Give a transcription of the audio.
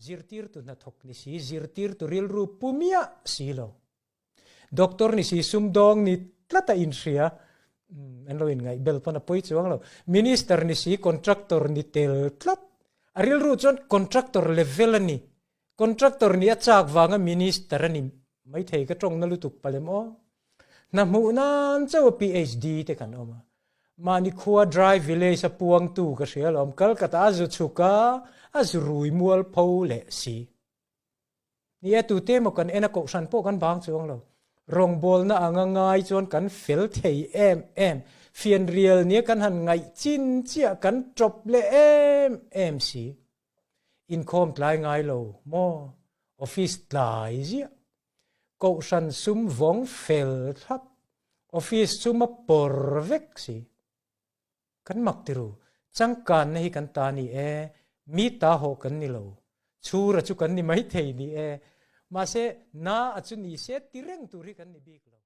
Zirtirtu hnathawk ni si, zirtirtu rilru pu miah si lo. Doctor ni si, sumdawng ni tlat a inhria. An lo inngaih bel pawn a pawi chuang lo. Minister ni si, contractor ni tel tlat. A rilru chuan contractor level a ni. Contractor nih a chak vanga minister a ni maithei ka tawngna lutuk palem aw. Hna hmuh nan chauh a PHD te kan awm a. Mahni khua dry village a puangtu ka hria alawm. Kalkata a zu chhuk a, a zu rui mual pho leh si. Ni e, tute emaw kan en a kohhran pawh kan bang chuang lo. Rawngbawlna anga ngai chuan kan fel thei em em. Fianrial nia kan han ngaih chin chiah kan tawp leh em em si. Inkhawm tlai ngai lo maw? Office tlai ziah. Kohhran sum vawng fel thlap. Office sum a pawr vek si. Kan mak tiru. Changkanna hi kan ta ni e. Mi ta hawh kan ni lo. Chhura chu kan ni maithei ni e. Mahse, na a chu ni se ti reng tur hi kan ni bik lo.